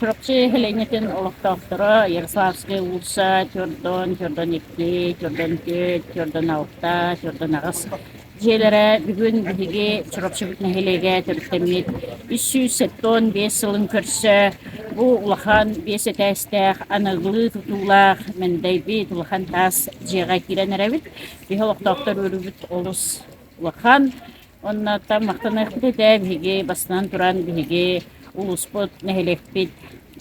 Чурапчы нэһилиэнньэтин олохтоохторо Ярославская уулусса, Чордон, Чордон 2, Чордон 4, Чордон 6, Чордон 8 дьиэлэрэ бүгүн биһиги Чурапчыбыт нэһилиэгэ төрүттэммит 375 сылын көрсө бу улахан биэс этээстээх аныгылыы тутуулаах мэндэйбит улахан таас дьиэҕэ киирэн эрэбит. Биһи олохтоохтор үөрүүбүт олус улахан. Оннуттан махтаныахпыт этэ биһиги бастатан туран биһиги улууспут, нэһилиэкпит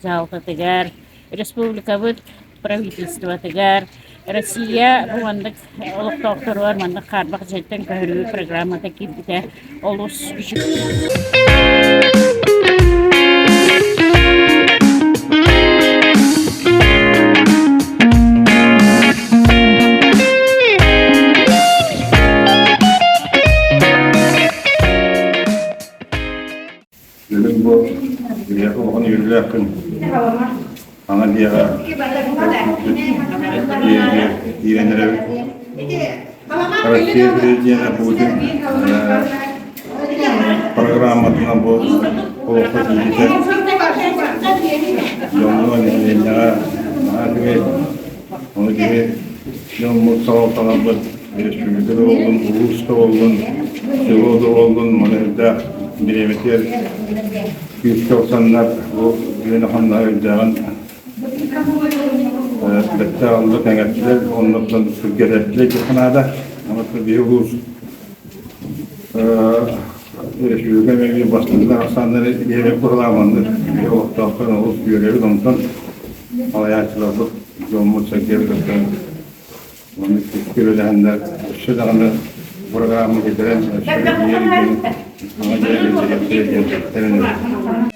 дьаһалтатыгар, республикабыт правительствотыгар, Россия бу маннык олохтоохторугар маннык хаарбах дьиэттэн көһөрүү программата киирбитэ олус үчүгэй. Бүгүн бу биһиэхэ улахан үөрүүлээх күн. Ана дьиэҕэ киирэн эрэбит. Россия президенэ Путин программатынан бу олоххо киирбитэ дьоҥҥо, нэһилиэнньэҕэ наһаа үчүгэй. Ону киһи дьоммут салалталарбыт Республика да буоллун, улуус да буоллун, село да буоллун, маны элбэх бириэмэтигэр күүскэ ылсаннар бу үлэни-хамнаһы өйдөөҕүн бэттэ алла кэҥэттилэр, оннуттан түргэтэрдилэр диэххэ наада. Онон биһи улуус республика эмиэ бастыҥнар ахсааннары биһиги быһылааманнык биһи олохтоохтор олус үөрэбит, онтон салайааччыларбыт дьоммут-сэргэбит өттүн Маннык үлэлэһэннэр өссө даҕаны программа киллэрэн өссө диэн саҥа дьиэ киллэриэхтэрэ диэн эрэнэбит.